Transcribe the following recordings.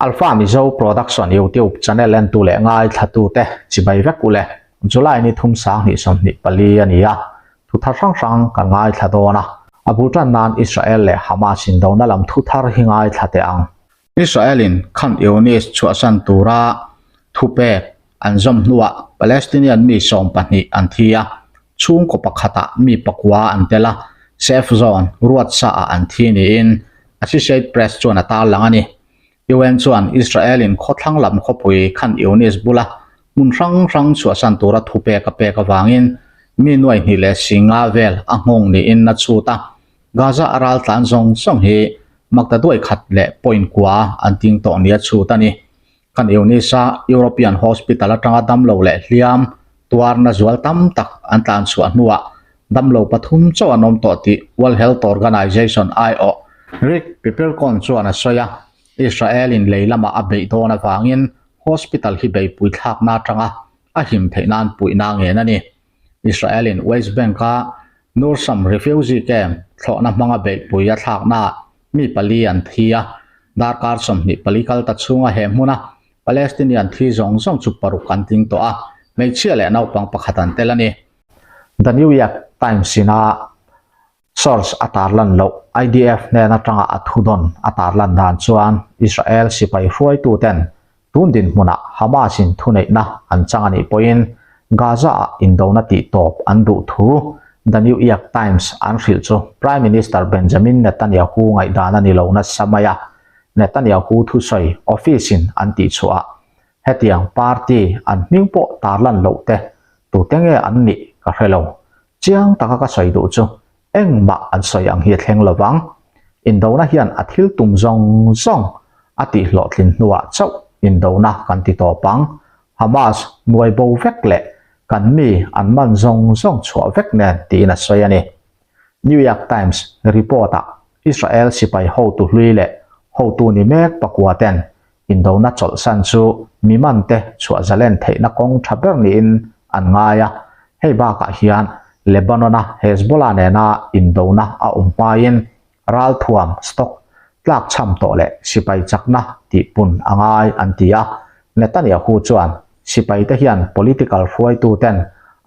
Alpha Mizo Production YouTube channel entu leh ngaithlatute chibai vek ule. July ni thum 2024 a ni a, thu thar hrang hrang kan ngaithla dawn a. A bul tan nan Israel leh Hamas indona lam thu thar hi ngaithla teh ang. Israel-in Khan Younis chhuahsan tura thupek an zawm hnuah Palestinian mi 12 an thi a, chhungkaw pakhatah mi pakua an tel a, safe zone ruatsaah an thi niin Associate Press chuan a tarlang a ni. UN chuan Israel-in khawthlang lam khawpui Khan Younis bula hmun hrang hrang chhuahsan tura thupek a pek avangin mi nuai hnih leh singa vel a nghawng niin a chhut a. Gaza a ral tlan zawng zawng hi makta duai khat leh point kua an ting tawh nia chhut a ni. Khan Younis-a European Hospital atanga damlo leh hliam tuarna zual tam tak an tlan chhuah hnuah damlo pathum chauh an awm tawh tih World Health Organization aiawh Rick Piperkorn chuan a sawi a. Israel-in lei lamah a beih dawn avangin hospital hi beihpui thlakna atanga a him theih nan puihna ngen a ni. Israel-in West Bank-a Nur Sham refugee camp thlawhna hmanga beihpui a thlaknaah mi pali an thi a, darkar 24 kal ta chhunga he hmuna Palestinian thi zawng zawng chu paruk an tling tawh a, hmeichhia leh naupang pakhat an tel a ni. The New York Times-ina Source a tarlan loh IDF hnen atanga a thudawn a tarlan dan chuan Israel sipai hruaituten tun dinhmunah Hamas-in thuneihna an chang a nih pawhin Gaza-ah indona tih tawp an duh thu The New York Times an hrilh chu Prime Minister Benjamin Netanyahu ngaihdan a ni lo nasa mai a, Netanyahu thusawi office-in an tihchhuah hetiang party an hming pawh tarlan loh te tute nge an nih ka hre lo. Chiang taka ka sawi duh chu engmah an sawi ang hi a thleng lovang. Indona hian a thil tum zawng zawng a tihhlawhtlin hnuah chauh indona kan ti tawp ang. Hamas nuai bo vek leh kan mi an man zawng zawng chhuah vek nen tiin a sawi a ni. New York Times report-ah Israel sipai hotu hlui leh hotu ni mek pakua ten Indona chawlhsan chu mi mante chhuah zalen theihna kawng tha ber niin an ngai a, hei bakah hian Lebanon-a Hezbollah nena indona a awm hmain ralthuam stock tlakchham tawh leh sipai chakna tihpun a ngai an ti a. Netanyahu chuan sipaite hian political hruaituten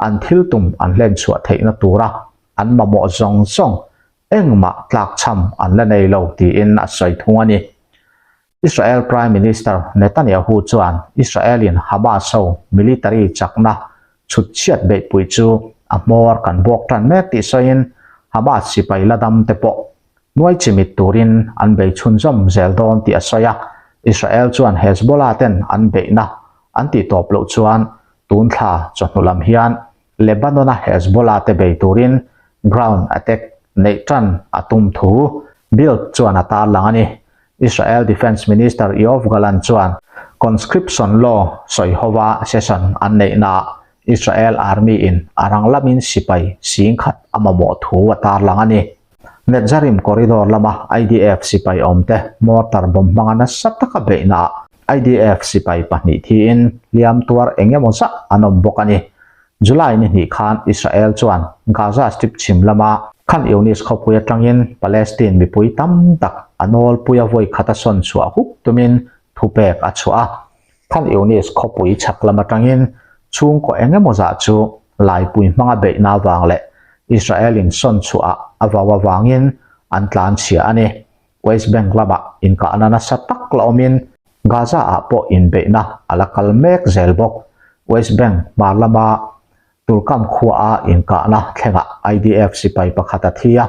an thil tum an hlen chhuah theihna tura an mamawh zawng zawng engmah tlakchham an la nei lo tiin a sawi thung a ni. Israel Prime Minister Netanyahu chuan Israel-in Hamas ho military chakna chhut chhiat beihpui chu a hmawr kan buak tan mek tih sawiin Hamas sipai la dam te pawh nuai chimit turin an bei chhunzawm zel dawn tih a sawi a. Israel chuan Hezbollah ten an beihna an tihtawp loh chuan tun thla chawhnu lam hian Lebanon-a Hezbollah te bei turin ground attack neih tan a tum thu Bild chuan a tarlang a ni. Israel Defence Minister Yoav Gallant chuan conscription law sawi hova session an neihnaah Israel Army-in a rang lamin sipai sing khat a mamawh thu a tarlang a ni. Netzarim corridor lama IDF sipai awmte mortar bomb hmanga nasa taka beihnaah IDF sipai pahnih thiin hliam tuar eng emaw zah an awm bawk a ni. July ni hnih khan Israel chuan Gaza Strip chhim lama Khan Younis khawpui atangin Palestine mipui tam tak a nawlpuia vawi khat a sawn chhuah hup tumin thupek a chhuah a. Khan Younis khawpui chhak lam atangin chhungkaw eng emaw zah chu laipui hmanga beihna avang leh Israel-in sawn chhuah a vau avangin an tlan chhia a ni. West Bank lamah inkahna nasa tak la awmin Gaza-ah pawh inbeihna a la kal mek zel bawk. West Bank hmar lama Tulkam khuaa inkahna thlengah IDF sipai pakhat a thi a,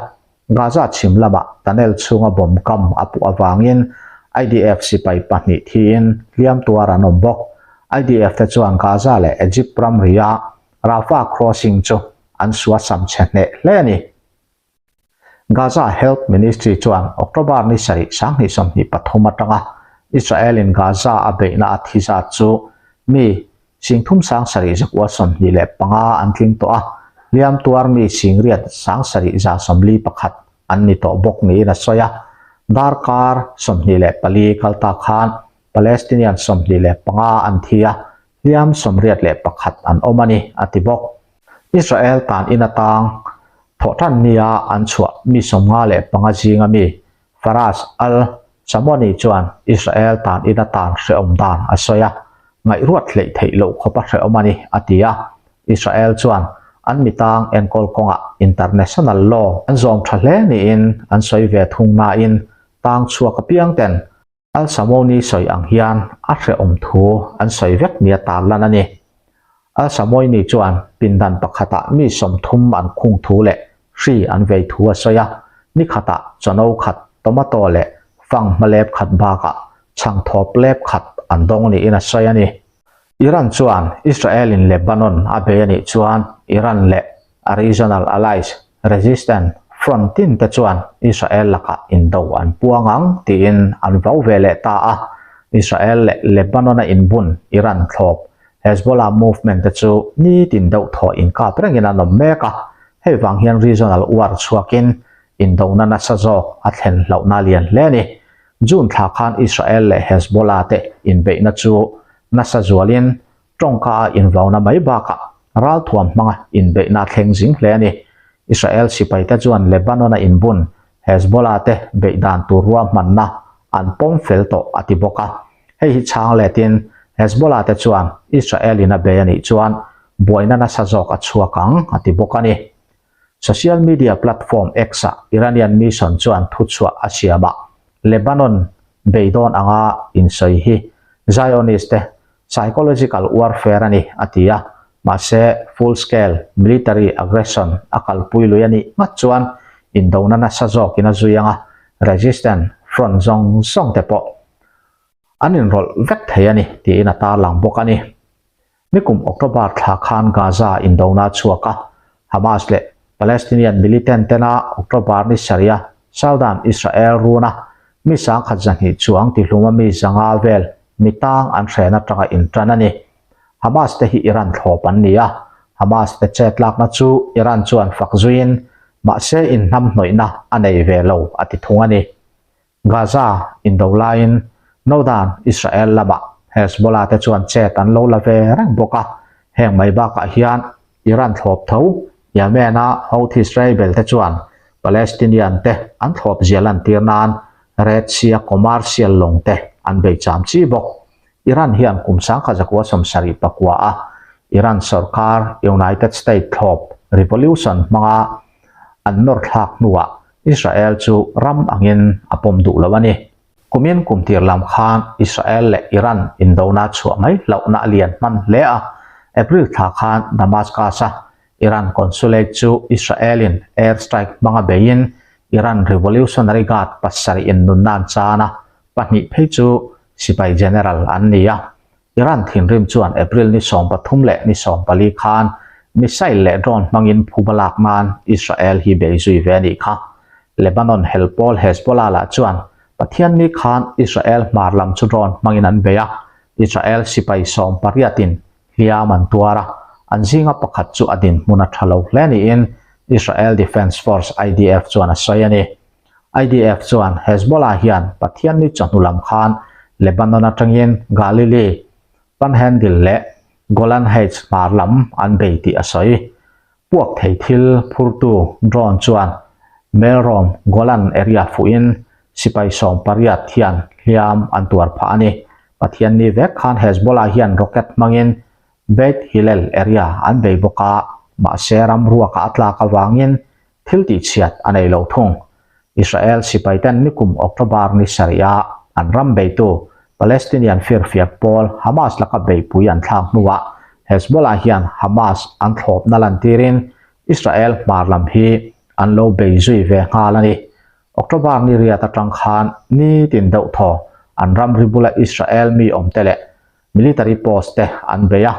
Gaza chhim lamah tunnel chhunga bomb kam a puh avangin IDF sipai pahnih thiin hliam tuar an awm bawk. IDF te chuan Gaza leh Egypt ramria Rafah crossing chu an suasam chhe hneh hle a ni. Gaza Health Ministry chuan October ni sarih 2023 atanga Israel-in Gaza a beihna a thi zat chu mi 3725 an tling tawh a, hliam tuar mi 7741 an ni tawh bawk niin a sawi a. Darkar 24 kal ta khan Palestinian 25 an thi a, hliam 81 an awm a ni, a ti bawk. Israel tan in atang thawhtan nia an chhuah mi 55 zinga mi Faras al. Samoni chuan Israel tan ina tan hrehawm dan a sawi a, ngaihruat hleih theih loh khawp a hrehawm a ni, a ti a. Israel chuan an mitang enkawl kawngah international law an zawm tha hle niin an sawi ve thung nain tang chhuak apiang ten Al-Samoni sawi ang hian a hrehawm thu an sawi vek nia tarlan a ni. Al-Samoini chuan pindan pakhatah mi 30 an khung thu leh hri an vei thu a sawi a, ni khatah chawno khat, tomato leh fang hmalep khat bakah chhangthawp lep khat an dawng niin a sawi a ni. Iran chuan Israel-in Lebanon a bei a nih chuan Iran leh A regional allies, resistance front tin te chuan Israel lakah indo an puang ang tiin an vau ve leh ta a. Israel leh Lebanon-a inbun Iran thlawp Hezbollah movement te chu nitin deuh thaw inkap rengin an awm mek a. Hei vang hian regional war chhuakin indona nasa zawk a thlen hlauhna lian hle a ni. June thla khan Israel leh Hezbollah te inbeihna chu nasa zualin Tawngka a invauna mai bakah ralthuam hmanga inbeihna a thleng zing hle a ni. Israel sipaite chuan Lebanon-a inbun Hezbollah te beih dan tur ruahmanna an pawm fel tawh a ti bawk a. Hei hi chhang letin Hezbollah te chuan Israel-in a bei a nih chuan buaina nasa zawk a chhuak ang a ti bawk a ni. Social media platform X-ah Iranian mission chuan thuchhuah a siamah Lebanon beidawn anga insawi hi Zionist te Psychological warfare a ni, a ti a. Mahse, full-scale military aggression a kalpui lui a nih ngat chuan indona nasa zawkin a zui ang a, resistance front zawng zawng te pawh an inrawlh vek thei a ni, tiin a tarlang bawk a ni. Nikum October thla khan Gaza indona a chhuak a, Hamas leh Palestinian militant tena October ni sarih a Southern Israel runa mi 10,200 chuang tihluma mi 500 vel mi tang an hren atanga intan a ni. Hamas te hi Iran thlawp an ni a, Hamas te chet lakna chu Iran chuan fak zuiin mahse inhnamhnawihna a nei ve lo a ti thung a ni. Gaza indo laiin Northern Israel lamah Hezbollah te chuan chet an lo la ve reng bawk a, heng mai bakah hian Iran thlawp tho Yemen-a Houthis rebel te chuan Palestinian te an thlawp zia lantir nan Red Sea-a commercial lawng te an bei cham chi bawk. Iran hian kum 1979 a Iran sorkar United States thlawp revolution hmanga an nawr thlak hnuah Israel chu ram angin a pawm duh lo a ni. Kumin kum tir lam khan Israel leh Iran indona chhuah mai hlauhna a lian hman hle a, April thla khan Damascus-a Iran consulate chu Israel-in air strike hmanga beiin Iran Revolutionary Guard pasarih-in nunna an chan a, pahnih phei chu sipai general an ni a. Iran thinrim chuan April ni 13 leh ni 14 khan missile leh drone hmangin phuba lak nan Israel hi bei zui ve a nih kha. Lebanon hel pawl Hezbollah lah chuan Pathianni khan Israel hmar lam chu drone hmangin an bei a, Israel sipai 18 in hliam an tuar a, an zinga pakhat chu a dinhmun a tha lo hle niin Israel Defense Force, IDF, chuan a sawi a ni. IDF chuan Hezbollah hian Pathianni chawhnu lam khan Lebanon atangin Galilee, Panhandle leh Golan Heights hmar lam an bei tih a sawi. Puak thei thil phurtu drone chuan Melrom Golan area fuhin sipai 18 hian hliam an tuar phah a ni. Pathianni vek khan Hezbollah hian rocket hmangin Beit Hillel area an bei bawk a, mahse ram ruakah a tlak avangin Thil tihchhiat a nei lo thung. Israel sipaiten nikum October ni sarih-a an ram beitu Palestinian firfiak pawl Hamas laka beihpui an thlak hnuah Hezbollah hian Hamas an thlawpna lantirin Israel hmar lam hi an lo bei zui ve nghal a ni. October ni riat atang khan nitin deuh thaw an ramri bula Israel mi awmte leh military post te an bei a.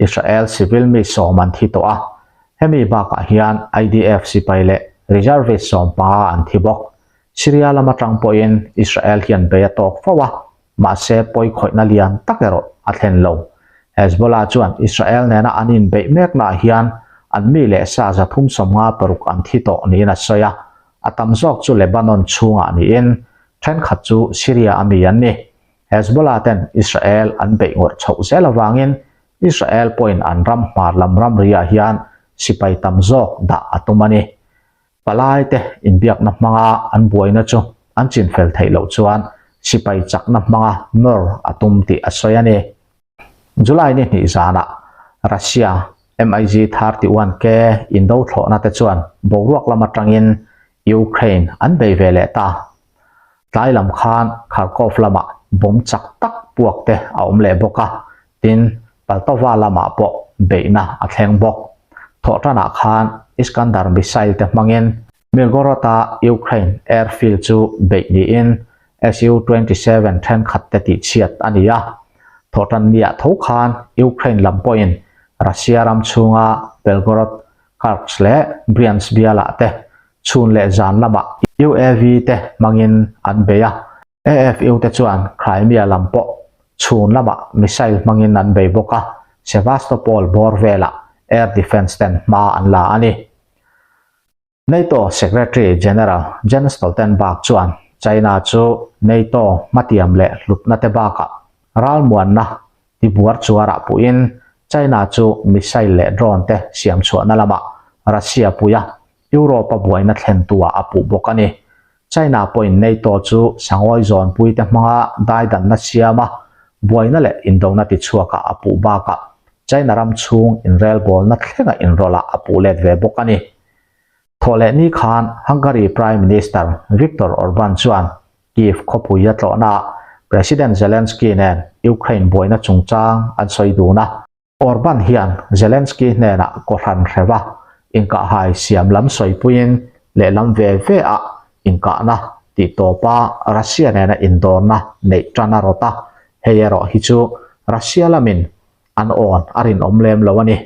Israel civil mi 10 an thi tawh a, hemi bakah hian IDF sipai leh reservist 15 an thi bawk. Syria lam atang pawhin Israel hian bei a tawk fo a, mahse pawi khawihna lian tak erawh a thlen lo. Hezbollah chuan Israel nena an inbeih meknaah hian an mi leh sa 356 an thi tawh niin a sawi a, a tam zawk chu Lebanon chhungah niin thenkhat chu Syria a mi an ni. Hezbollah ten Israel an beih ngawrh chhoh zel avangin Israel pawhin an ram hmar lam ramriah hian sipai tam zawk dah a tum a ni. Palai te inbiakna hmanga an buaina chu an chinfel theih loh chuan sipai chakna hmanga nawr a tum tih a sawi a ni. July ni hnih zanah Russia MiG-31K indo thlawhna te chuan boruak lam atangin Ukraine an bei ve leh ta. Tlai lam khan Kharkov lamah bomb chak tak puak te a awm leh bawk a, tin Poltava lamah pawh beihna a thleng bawk. Thawhtanah khan Iskander missile te hmangin Mirgorod-a Ukraine airfield chu beih niin Su-27 thenkhat te tihchhiat a ni a. Thawhtanniah tho khan Ukraine lam pawhin Russia ram chhunga Belgorod, Kursk leh Bryansk bialah te chhun leh zan lamah UAV te hmangin an bei a. AFU te chuan Crimea lam pawh chhun lamah missile hmangin an bei bawk a, Sevastopol bawr velah air defence ten hma an la a ni. NATO Secretary General Jens Stoltenberg chuan China chu NATO hmatiam leh hlutna te bakah ralmuanna tibuar chuarah puhin China chu missile leh drone te siam chhuahna lamah Russia puia Europe-a buaina thlentuah a puh bawk a ni. China pawhin NATO chu sangawi zawnpui te hmanga daidanna siama buaina leh indona tichhuakah a puh bakah China ram chhung inrelbawlna thlenga inrawlhah a puh let ve bawk a ni. Thawhleh ni khan Hungary Prime Minister Viktor Orban chuan Kyiv khawpui a tlawhnaah President Zelensky nen Ukraine buaina chungchang an sawi dun a. Orban hian Zelensky hnenah kawhhran hreva inkahhai siam lam sawipuiin lehlam ve ve a inkahna tih tawpa Russia nena indawrna neih tan a rawt a, hei erawh hi chu Russia lamin an awn a rinawm lem lo a ni.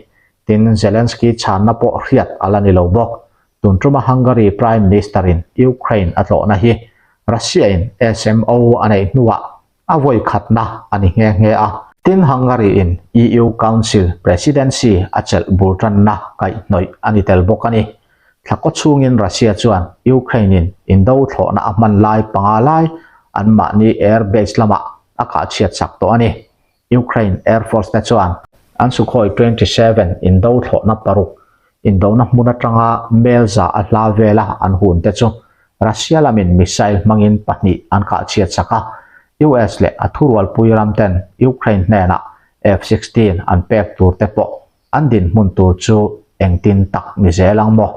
Tin, Zelensky chhanna pawh hriat a la ni lo bawk. Tun tuma Hungary Prime Minister-in Ukraine a tlawhna hi Russia-in SMO a neih hnuah a vawi khatna a ni nghe nghe a. Tin, Hungary-in EU Council Presidency a chelh bur tanna kaihhnawih a ni tel bawk a ni. Thla kaw chhungin Russia chuan Ukraine-in indo thlawhna a hman lai panga lai anmahni air base lamah a kahchhiat sak tawh a ni. Ukraine Air Force te chuan an Sukhoi 27 indo thlawhna paruk indona hmun atanga mel za a hla vela an hun te chu Russia lamin missile hmangin pahnih an kahchhiat sak a, US leh a thurualpui ram ten Ukraine hnenah F-16 an pek tur te pawh an dinhmun tur chu engtin tak ni zel ang maw?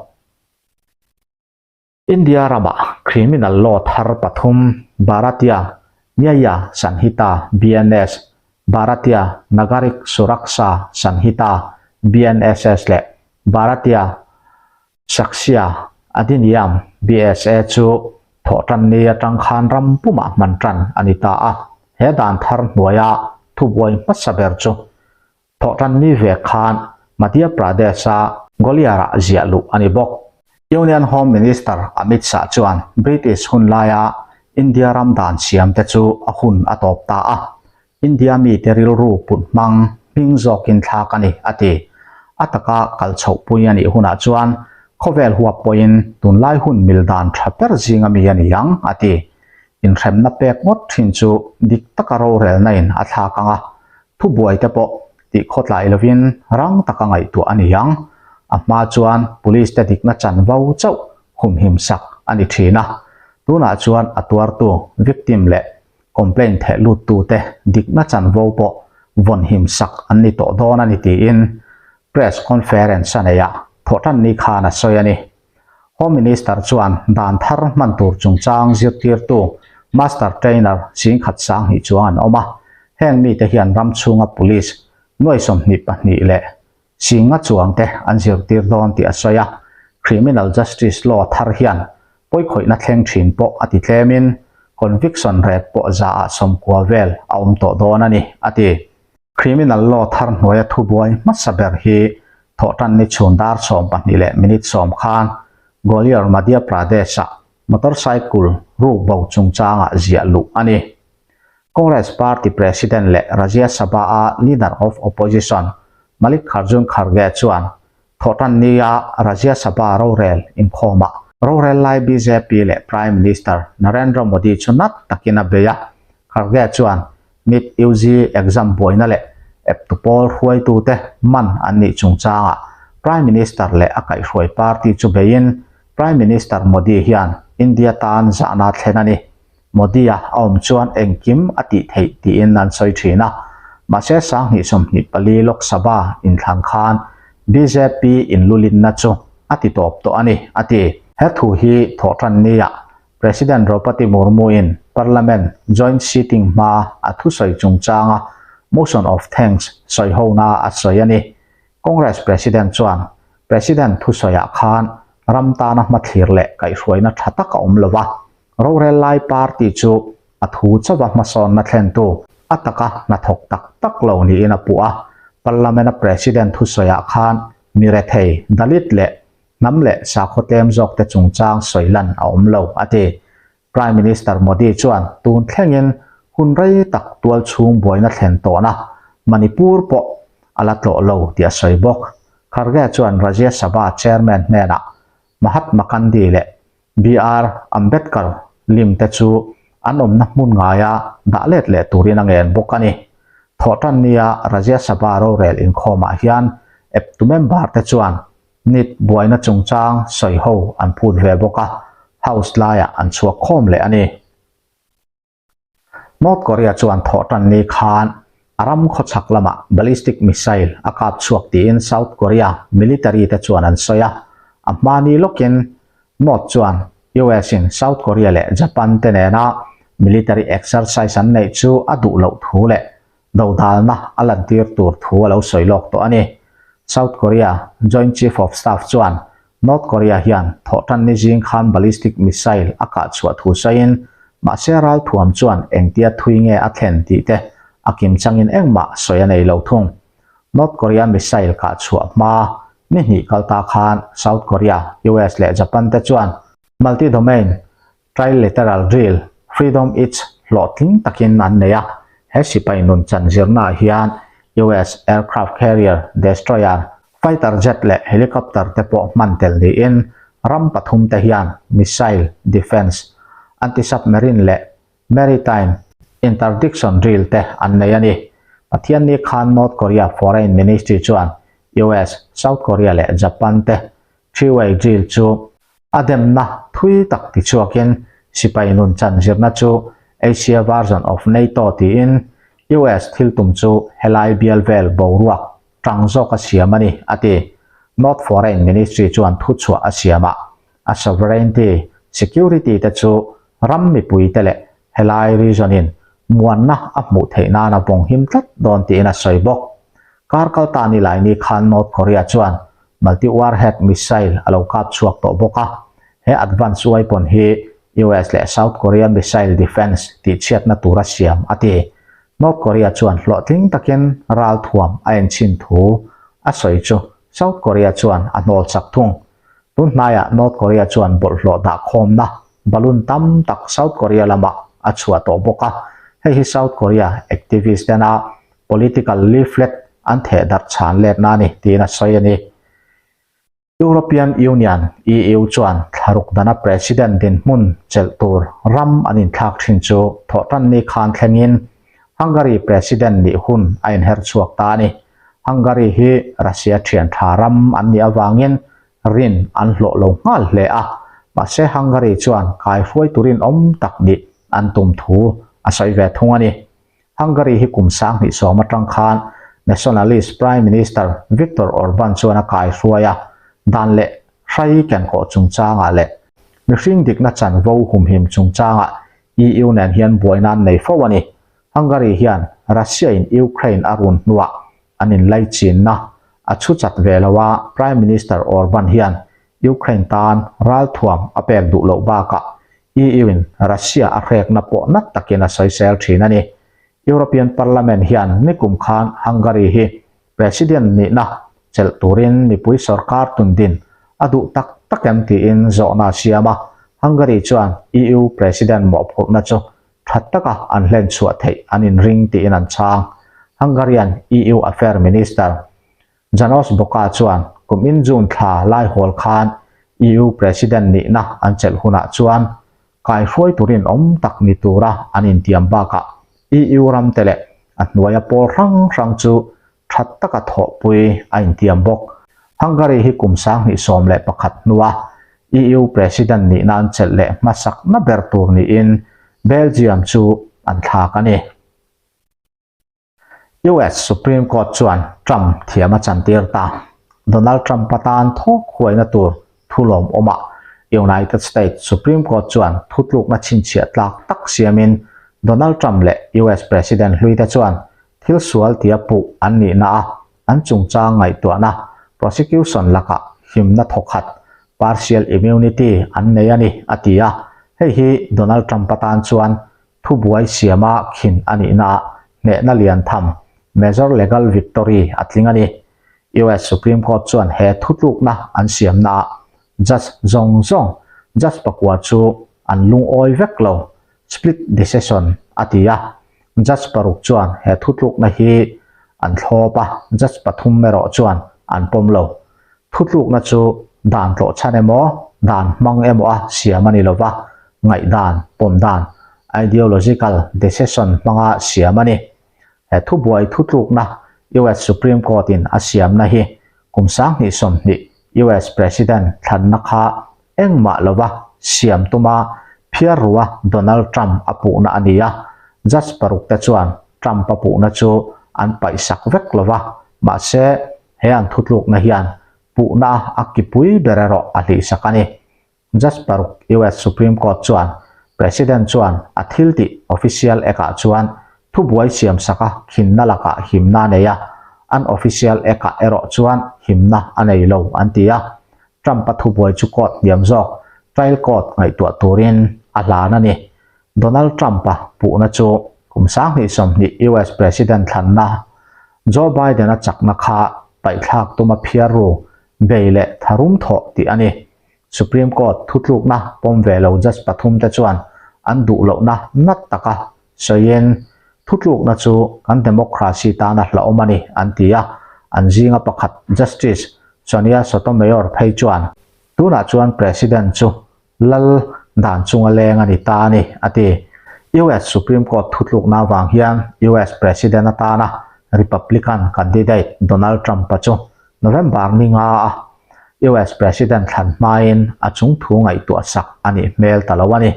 India ramah criminal law thar pathum Bharatiya Nyaya Sanhita, BNS, Bharatiya Nagarik Suraksha Sanhita, BNSS, leh Bharatiya Sakshya Adhiniyam, BSA, chu thawhtanni atang khan ram pumah hman tan a ni ta a. He dan thar hnuaia thubuai hmasa ber chu Thawhtanni ve khan Madhya Pradesh-a Gwalior-ah ziah luh a ni bawk. Union Home Minister Amit Shah chuan British hun laia India ram dan siamte chu a hun a tawp ta a, India mite rilru put hmang hming zawkin thlak a ni, a ti. A taka kal chhohpui a nih hunah chuan khawvel huap pawhin tunlai hun mil dan tha ber zinga mi a ni ang, a ti. Inhremna pek ngawt thin chu dik taka rorelna in a thlak ang a, Thubuai te pawh tih khawtlai lovin rang taka ngaihtuah a ni ang. A hma chuan police te dikna chanvo chauh humhim sak a ni thin a. Tunah chuan a tuartu, victim, leh complaint theh luttute dikna chanvo pawh vawnhim sak an ni tawh dawn a ni tiin press conference a nei a, thawhtanni khan a sawi a ni. Home Minister chuan dan thar hman tur chungchang zirtirtu Master Trainer singkhat sanghnih chuang an awm a, heng mite hian ram chhunga Police nuai 22 leh singa chuangte an zirtir dawn tih a sawi a, Criminal Justice Law thar hian pawikhawihna thleng thin pawh a ti tlemin conviction rate pawh zaah 90 vel a awm tawh dawn a ni, a ti. Criminal Law thar hnuaia thubuai hmasa ber hi thawhtanni chhun dar 12 leh minute 10 khan Gwalior, Madhya Pradesh-ah motorcycle ruk bo chungchangah ziah luh a ni. Congress Party President leh Rajya Sabha-a Leader of Opposition Mallikarjun Kharge chuan thawhtannia Rajya Sabha rorel inkhawmah rorel lai bjp leh Prime Minister Narendra Modi chu nat takin a bei a. Kharge chuan NEET UG exam buaina leh eptu pawl hruaitute man an nih chungchangah Prime Minister leh a kaihhruai party chu beiin Prime Minister Modi hian India tan zahna thlen a ni. Modi-a a awm chuan engkim a tih theih tiin an sawi thin a. Mahse 2024 Lok Sabha inthlan khan bjp inlulinna chu a ti tawp tawh a ni, a ti. He thu hi thawhtan nia President Draupadi Murmu-in Parliament joint sitting hma a thusawi chungchanga motion of thanks sawihona a sawi a ni. Congress President chuan President thusawiah khan ram tana hmathlir leh kaihhruaina tha tak a awm lo va, rorel lai party chu a thu chauha hmasawnna thlentu a taka hnathawk tak tak lo niin a puh a. Parliament-a President thusawiah khan mi rethei, Dalit leh hnam leh sakhaw tlem zawkte chungchang sawi lan a awm lo, a ti. Prime Minister Modi chuan tun thlengin hun rei tak tual chhung buaina thlen tawhna Manipur pawh a la tlawh lo tih a sawi bawk. Kharge chuan Rajya Sabha Chairman hnenah Mahatma Gandhi leh BR Ambedkar lim te chu an awmna hmun ngaia dah let leh turin a ngen bawk a ni. Thawhtan nia Rajya Sabha rorel inkhawmah hian eptu member te chuan Nit buaina chungchang sawi ho an phut ve bawk a, House laiah an chhuak khawm leh a ni. North Korea chuan thawhtan ni khan a ram khawchhak lamah ballistic missile a kap chhuak tiin South Korea military te chuan an sawi a, a hmani lawkin North chuan US in South Korea leh Japan te nena military exercise an neih chu a duh loh thu leh dodalna a lantir tur thu a lo sawi lawk tawh a ni. South Korea Joint Chief of Staff chuan North Korea hian thawhtanni zing khan ballistic missile a kah chhuah thu sawiin, mahse ralthuam chuan engtia thui nge a thlen tih te a kim changin engmah sawi a nei lo thung. North Korea missile kah chhuah hma ni hnih kal ta khan South Korea, US leh Japan te chuan multi-domain Trilateral Drill, Freedom Eats hlawhtling takin an nei a, he sipai nun chan zirnaah hian US aircraft carrier, destroyer, fighter jet leh helicopter te pawh hman tel niin ram pathum te hian missile defence, anti-submarine leh maritime interdiction drill te an nei a ni. Pathianni khan North Korea Foreign Ministry chuan US, South Korea leh Japan te three-way drill chu A demna thui tak tichhuakin sipai nun chan zirna chu Asia version of NATO tiin US thil tum chu helai bial vel boruak tang zawk a siam a ni, a ti. North Foreign Ministry chuan thuchhuah a siam a, a sovereignty, security te chu ram mipui te leh helai region in muanna a hmuh theih nan a vawng him tlat dawn tiin a sawi bawk. Kar kal ta ni lai ni khan North Korea chuan Multi-warhead missile a lo kap chhuak tawh bawk a, he advance weapon hi US leh South Korea missile defense tihchhiatna tura siam a ti. North Korea chuan hlawhtling takin ralthuam a enchhin thu a sawi chu South Korea chuan a hnawl chak thung. Tun hnaiah North Korea chuan bawlhhlawh dahkhawmna balloon tam tak South Korea lamah a chhuah tawh bawk a, hei hi South Korea activist tena political leaflet an theh darh chhan letna a ni tiin a sawi a ni. European Union, EU, chuan thlaruk dana President dinhmun chelh tur ram an inthlak thin chu thawhtanni khan thlengin Hungary President nih hun a inher chhuak ta a ni. Hungary hi Russia thian tha ram an nih avangin rin an hlawh lo nghal hle a, mahse Hungary chuan kaihruai turin awm tak nih an tum thu a sawi ve thung a ni. Hungary hi kum 2010 atang khan nationalist Prime Minister Viktor Orban chuan a kaihruai a, dan leh hrai kenkawh chungchangah leh mihring dikna chanvo humhim chungchangah EU nen hian buaina an nei fo a ni. Hungary hian Russia in Ukraine a run hnuah an inlaichinna a chhu chat ve lo a, Prime Minister Orban hian Ukraine tan ralthuam a pek duh loh bakah EU-in Russia a hrekna pawh nat takin a sawisel thin a ni. European Parliament hian nikum khan Hungary hi President nihna chelh turin mipui sorkar tundin a duh tak tak em tiin zawhna a siam a, Hungary chuan EU President mawhphurhna chu tha taka an hlen chhuah theih an inring tiin an chhang. Hungarian EU Affair Minister Janos Boka chuan kumin June thla laihawl khan EU President nihna an chelh hunah chuan kaihruai turin awm tak ni tura an intiam bakah EU ramte leh a hnuaia pawl hrang hrang chu tha taka thawhpui a intiam bawk. Hungary hi kum 2011 hnua EU President nihna an chelh leh hmasakna ber tur niin. Belgium chu an thlak a ni. US Supreme Court chuan Trump thiam a chantir ta. Donald Trump atan thawk huaina tur thu lawmawmah United States Supreme Court chuan thutlukna chhinchhiah tlak tak siamin Donald Trump leh US President hluite chuan thil sual tia puh an nihna a an chungchang ngaihtuahna prosecution lakah himna thawkhat partial immunity an nei a ni a ti a, hei hi Donald Trump atan chuan Thubuai siama khin a nihnaah hnehna lian tham, major legal victory, a tling a ni. US Supreme Court chuan he thutlukna an siamnaah judge zawng zawng, judge pakua chu an lungawi vek lo, split decision, a ti a. Judge paruk chuan he thutlukna hi an thlawp a, judge pathum erawh chuan an pawm lo. Thutlukna chu dan tlawhchhan emaw, dan hmang emaw a siam a ni lo va, ngaihdan, pawmdan, ideological decision hmanga siam a ni. He thubuai thutlukna US Supreme Court-in a siamna hi kum 2020 US President thlanna kha engmah lova siam tuma phiarrua Donald Trump a puhna a ni a, judge parukte chuan Trump a puhna chu an paihsak vek lo va, mahse, He an thutlukna hian puhna a kipui ber erawh a hlihsak a ni. Judge paruk US Supreme Court chuan President chuan a thiltih official act ah chuan thubuai siamsak a khinna lakah himna a nei a, an official act ah erawh chuan himna a nei lo an ti a. Trump-a thubuai chu court hniam zawk trial court ngaihtuah turin a hlan a ni. Donald Trump-a puhna chu kum 2020 US President thlanna Joe Biden-a chakna kha paihthlak tuma phiar ru, bei leh tharum thawh tih a ni. Supreme Court thutlukna pawm ve lo judge pathumte chuan an duh lohna nat taka sawiin thutlukna chu kan democracy tana hlauhawm a ni an ti a, an zinga pakhat Justice Sonia Sotomayor phei chuan tunah chuan President chu Lal dan chunga leng a ni ta a ni, a ti. US Supreme Court thutlukna avang hian US President atana Republican candidate Donald Trump-a chu November ni nga a US President thlan hmain a chungthu ngaihtuah sak a nih hmel ta lo a ni.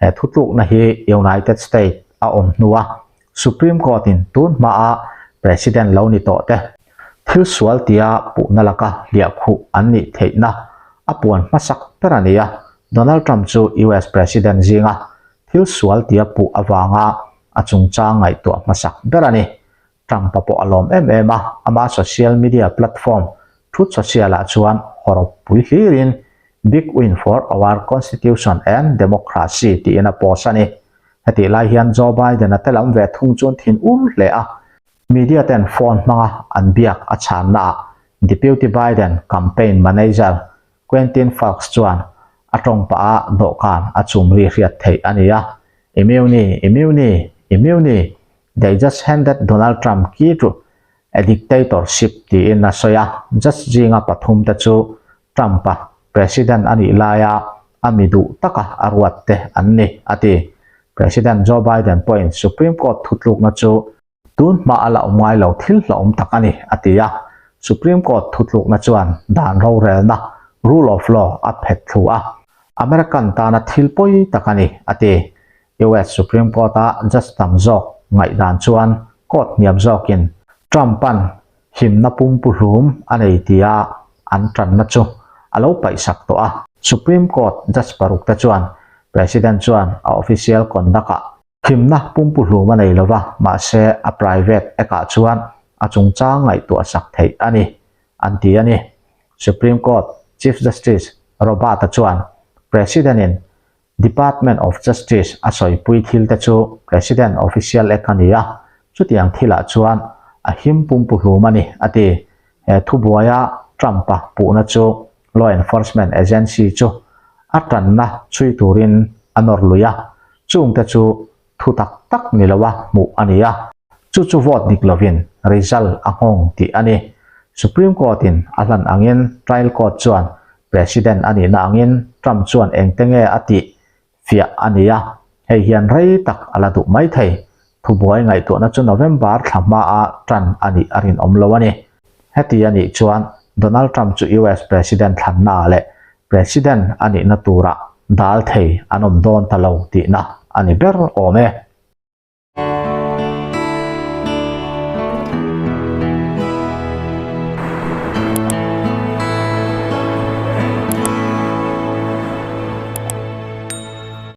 He thutlukna hi United States a awm hnua Supreme Court-in tun hmaa President lo ni tawh te thil sual tia puhna laka hliahkhuh an nih theihna a puan hmasak ber a ni a, Donald Trump chu US President zinga thil sual tia puh avanga a chungchang ngaihtuah hmasak ber a ni. Trump-a pawh a lawm em em a, ama social media platform Truth Social-ah chuan hawrawp pui hlirin Big win for our constitution and democracy tiin a post a ni. Hetih lai hian Joe Biden-a te lam ve thung chuan thin ur hle a, media ten phone hmanga an biak a chhannaah Deputy Biden campaign manager Quentin Fulks chuan a tawng pah a dawhkan a chum ri hriat theih a ni a, Immuni, immuni, immuni, they just handed Donald Trump key to a dictatorship tiin a sawi a, judge zinga pathum te chu Trump-a President a nih laia a mi duh taka a ruat te an ni, a ti. President Joe Biden pawhin Supreme Court thutlukna chu tun hma a la awm ngai lo thil hlauhawm tak a ni, a ti a. Supreme Court thutlukna chuan dan rorelna, rule of law, a phet thlu a, American tana thil pawi tak a ni, a ti. US Supreme Court-a judge tam zawk ngaihdan chuan court hniam zawkin Trump-a'n himna pumpuhlum a nei tia an tanna chu a lo paihsak tawh a. Supreme Court judge paruk te chuan President chuan a official conduct-ah himna pumpuhlum a nei lo va, mahse a private act-ah chuan a chungchang ngaihtuah sak theih a ni, an ti a ni. Supreme Court Chief Justice Robert-a chuan President-in Department of Justice a sawipui thil te chu President Official Act a ni a, chutiang thilah chuan a him pumpuhlum a ni, a ti. He thubuaia Trump-a puhna chu law enforcement agency chu a tanna chhui turin a nawr lui a, chungte chu thu tak tak ni loa hmuh a ni a, chu chu vote dik lovin result a nghawng tih a ni. Supreme Court-in a hlan angin trial court chuan President a nihna angin Trump chuan engte nge a tih fiah a ni a, hei hian rei tak a la duh mai thei. Thubuai ngaihtuahna chu November thla hmaa tan a nih a rinawm lo a ni. Heti a nih chuan Donald Trump chu US President thlannaah leh President a nihna turah dal thei an awm dawn ta lo tihna a ni ber awm e.